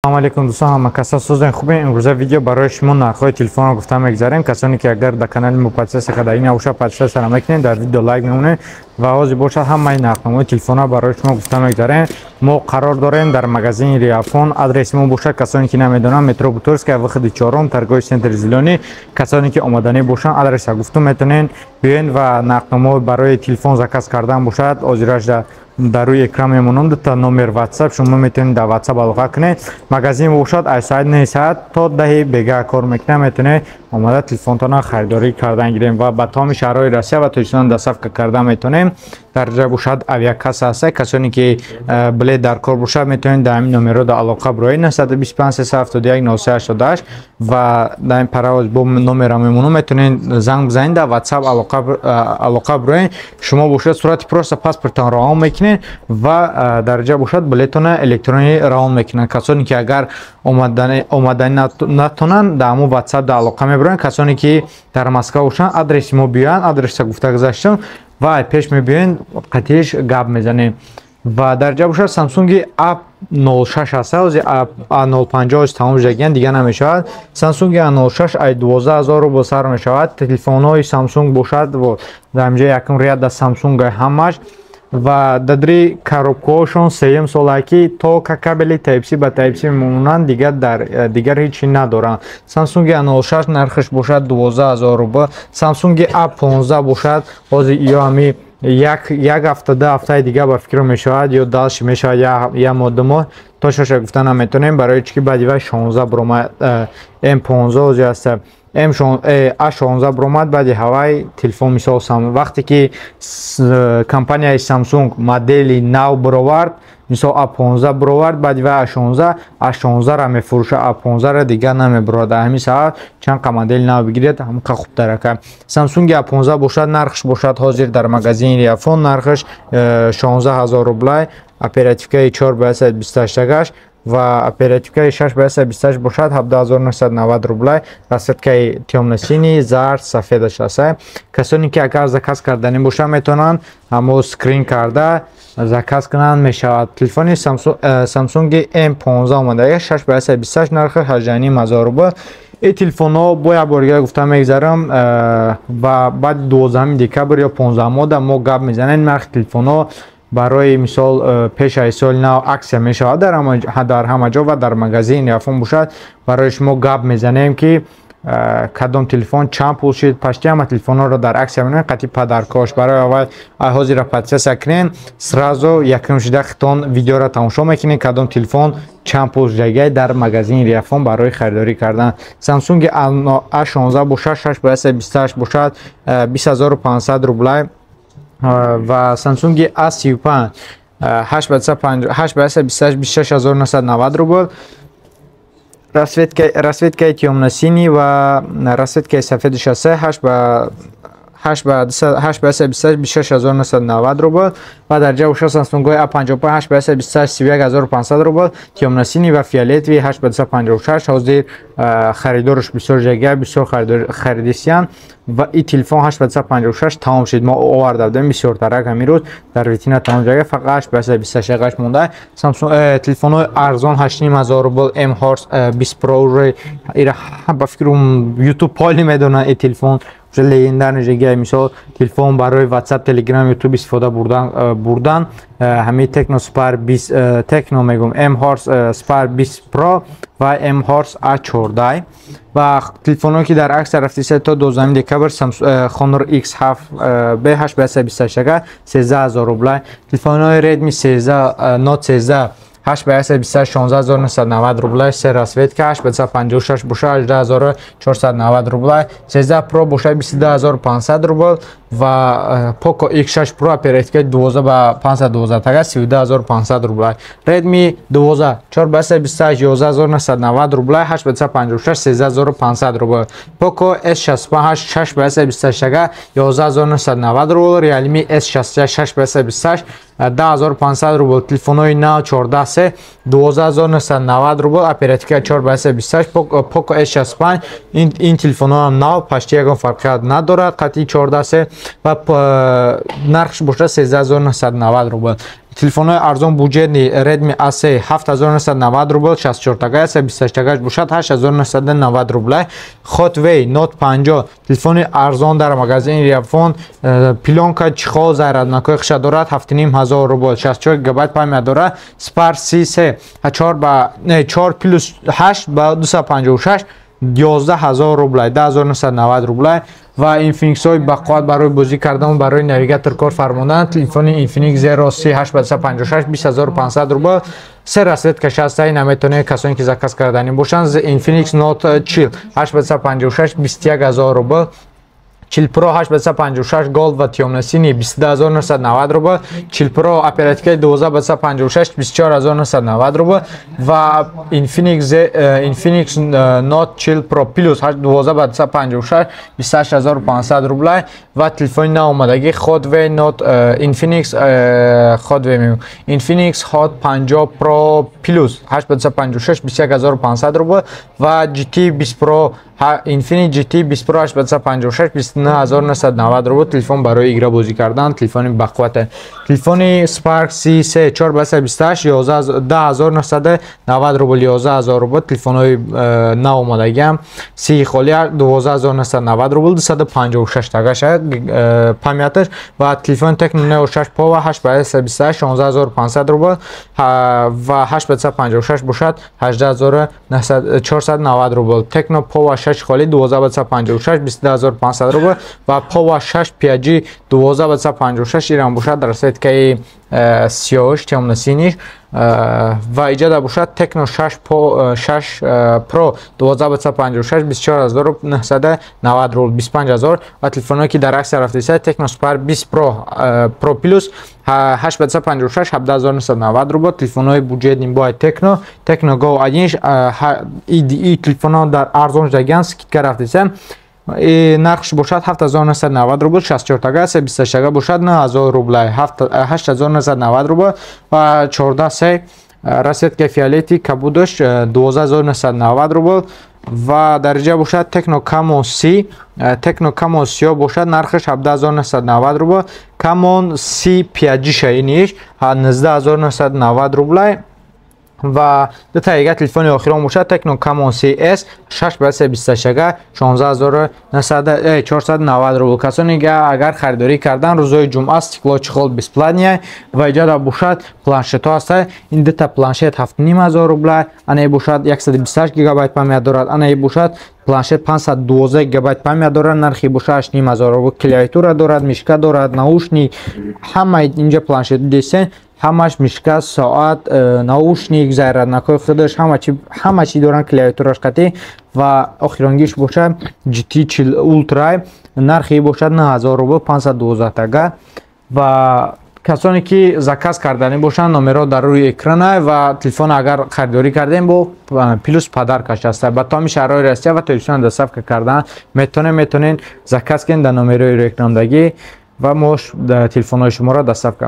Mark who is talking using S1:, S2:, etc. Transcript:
S1: Салом алейкум, дӯстон, ҳама каса созен, хубен? Имрӯза видео барои шумо нархҳои телефонро гуфта мегзарем. Касоне ки агар дар канали мо подписаться карда набошад, подписаться мекунед, дар видео лайк мемонед ва ҳозир бошад, ҳамаи нархномаи телефонро барои шумо гуфта мегзарем. Мо қарор дорем дар магазини Риафон. Адреси мо бошад, касоне ки намедонанд, метро Бутырская, выходи чорум, торговый центр Зелёный. Касоне ки омаданӣ бошанд, адреса гуфтум, метавонед биёед ва нархномаҳо барои телефон заказ кардан бошад, ҳозираш дар рӯи экран мемонам дута номер WhatsApp, шумо метавонед дар WhatsApp алоқа кунед. Магазин бошад, аз соати 9 саат то 10 бега кор мекунад. Метавонед омада телефонтонро харидорӣ кардан гирем ва ба тамоми шаҳрҳои Россия ва Тоҷикистон доставка карда метавонем. Дар ҷа бошад, авиакасса ҳаста. Касоне ки билет дар кор бошад, метавонед дар ҳамин номерҳо дар алоқа бироед: 925 371 0388 ва дар ин паравоз бо номера мемонам, метавонед занг бизанед, дар WhatsApp алоқа бироед. Шумо бошад, сурати просто паспорттон равон мекунед ва дар ҷа бошад, билетона электронӣ равон мекунанд. Касоне ки агар омаданӣ натонанд, дар ҳамон WhatsApp дар алоқа мебироянд. Касоне ки дар Москва бошанд, адреси мо биёянд, адреса гуфта гузаштам ва пеш мебиёен, қатиш гап мезанем. Ва дар ҷа бошад, Samsung A06 ҳаст. Ҳозир A05 ҳоз тамом шудагиян, дига намешавад. Samsung A06 ай 12 000 рубл сар мешавад. Телефонҳои Samsung бошад, дар инҷа якум ряд да Samsung ҳамаш ва дадри коробкаҳошон сеюм сола ки то кабели Type-C ба Type-C мемонанд, дигар дар дигар ҳеҷ чи надоранд. Samsung A06 нархаш бошад 12 000 рубл. Samsung A15 бошад, ҳозир ё ҳами як ҳафта, 2 ҳафтаи дига ба фикр мешавад ё дальше мешавад, як моҳ, 2 моҳ, то шоша гуфта наметавонем, барои чӣ ки баъди вай 16 биромад, М15 ҳозир ҳаста, А16 биромад. Баъди ҳавай телефон, мисол, вақте ки компанияи Samsung модели нав бировард, мисол, А15 бировард, баъди вай А16, А16-ра мефурӯша, А15-ра дигар намебурад. Дар ҳамин сабаб чанд қа модели нав бигиред, ҳамқа хубтар ака. Samsung А15 бошад, нархш бошад, ҳозир дар магазини Риафон нархш 16 000 рублай, оперативкаи 4 ба 128 ва оперативкаи 6 ба 128 бошад, 17 990 рублай. Расцветкаи тёмно-синий, зард, сафедаш аст. Касоне ки агар заказ карданӣ бошанд, метавонанд ҳамо скрин карда заказ кунанд, мешавад. Телефони Samsung M15 омада, 6 ба 128, нархи 18 500 рубл. Ин телефонҳо бо як бор дига гуфта мегзарам, ва баъди 12 декабр ё 15 мода мо гап мезанем нархи телефонҳо. Барои мисол, пеш аз соли нав аксия мешавад дар ҳама ҷо ва дар магазин Риафон бошад, барои шумо гап мезанем ки кадом телефон чанд пул шид. Почти ҳама телефонҳоро дар аксия меноем, қатъи подаркош. Барои аввал ҳозира подписаться кунем, сразу якум шида хитон видеоро тамошо мекунем, кадом телефон чанд пул шудагиай дар магазини Риафон барои харидорӣ кардан. Samsung A16 бошад, 6 ба 128 бошад, 20 500 рублай ва Samsung A35 8 ба 128, 26 990 рубл. Расцветкаи тёмно-синий ва расцветкаи сафеди 63, 8 ба 128, 26 990 рубл. Ва дар ҷа бошад, Samsung A55 8 ба 128, 31 500 рубл, тёмно-синий ва фиолетовый. 8 ба 256 ҳозир харидорш бисёр жага, бисёр харидисиян ва и телефон 8 ба 256 тамом шуд. Мо оварда будем бисёртарак, ҳамин рӯз дар витрина тамом жага, фақат 8 ба 128 ягаш монда. Samsung телефонҳои арзон 8 500 рубл, M Horse 20 Pro, уже ира ба фикрам YouTube поли медонад, и телефон уже легендарный жага. Мисол, телефон барои WhatsApp, Telegram, YouTube истифода бурдан, ҳамин Tecno Spark 20, Tecno мегум, M Horse Spark 20 Pro ва M Horse A14. Ва телефонҳое ки дар аксия рафтиса то 12 декабр, Honor X7 B 8 ба 128 ага 13 000 рублай. Телефонҳои Redmi 13, Note 13 8 ба 128, 16 990 рублай, се расцветка. 8 ба 256 боша, 18 490 рублай. 13 Pro боша, 22 500 рубл ва Poco X6 Pro оперативка 12 ба 512 тага, 32 500 рублай. Redmi 12 4 ба 128, 11 990 рублай, 8 ба 256, 13 500 рубл. Poco S65 6 ба 128 тага, 11 990 рубл. Realme S61 6 ба 128, 10 500 рубл. Телефонҳои нав 14 се, 12 990 рубл, оперативка 4 ба 128. Poco S65, ин телефонҳо нав, почти ягон фарқият надорад қатъи 14 се ва нархш бошад 13 990 рубл. Телефонҳои арзон бюджетный Redmi A3 7990 рубл, 64 тага, 128 тагаш бошад 8990 рубл. Hotway Note 50 телефони арзон дар магазини Риафон, плёнка, чехол, зарядникҳои хиша дорад, 7500 рубл, 64 гигабайт память дорад. Spark C3 4 ба 4 плюс 8 ба 256 11000 рубл, 10990 рубл. Ва Infinix-ҳои бақувват барои бозӣ кардан, барои навигатор кор фармудан, телефони Infinix Zero C 856 20500 рубл, се расцветкаш ҳаста, ина метавонед касоне ки заказ карданӣ бошанд. Infinix Note 40 856 21000 рубл, 40 Pro 856 Gold ва тёмно-синий 22990 рубл, 40 Pro оперативкаи 1256 24990 рубл ва Infinix Note 40 Pro Plus 1256 28500 рубл. Ва телефони наомадагӣ Hotway Note Infinix Hotway Infinix Hot 50 Pro Plus 856 21500 рубл ва GT 20 Pro Infinix GT 20 Pro 856 29990 рубл. Телефон барои игра бозӣ кардан, телефони бақувват. Телефони Spark C3 428 10990 рубл, 11000 рубл. Телефонҳои наомадагиам C холи 12990 рубл, 256 тагаша памяташ. Ва телефони Tecno Neo 6 Power 828 16500 рубл ва 856 бошад 18490 рубл. Tecno Power 6 холи 1256 22500 рубл ва Power 6 5G 1256 ирам бошад расцветкаи сиёҳш, тёмно-синий. Ва иҷода бошад Tecno 6 6 Pro 1256 24990 рубл, 25000. Ва телефонҳое ки дар аксия рафтаиста, Tecno Spark 20 Pro Plus 856 17990 рубл. Телефонҳои бюджетный бояд Tecno Go 1 и телефонҳо дар арзон шудагианд, скидка рафтаиста, нархш бошад 7990 рубл, 64 тага, 128 тага бошад 9000 рубл, 8990 рубл. Ва 14 се расцветка фиолети кабудаш 12990 рубл. Ва дариҷа бошад Tecno Camon C, Tecno Camon C бошад нархаш 17990 рубл, Camon C 5G шаиниш 19990 рубл. Ва дута дига телефони охирон бошад Tecno Camon CS 628 16490 рубл. Касоне ки агар харидорӣ кардан, рӯзҳои ҷумъа стекло, чехол бесплатный. Ва иҷода бошад планшетҳо ҳаста, ин дута планшет 7500 рубл, ана бошад 128 гигабайт память дорад, ана бошад планшет 512 гигабайт память дорад, нархи бошад 8500 рубл. Клавиатура дорад, мышка дорад, наушник, ҳамаи инҷа планшет десен, ҳамаш мышка, соат, наушник, зарядникҳои худаш, ҳама чи доранд, клавиатураш қатӣ. Ва охиронгиш бошад GT 40 Ultra, нархи бошад 9000 рубл, 512 тага. Ва касоне ки заказ карданӣ бошанд, номерҳо дар рӯи экрана. Ва телефон агар харидорӣ кардем, бо плюс подаркаш аста, ба тамоми шаҳрҳои Россия ва Тоҷикистон доставка кардан метавонем. Заказ кунед дар номерҳои рӯи экрандагӣ ва мо телефонҳои шуморо доставка.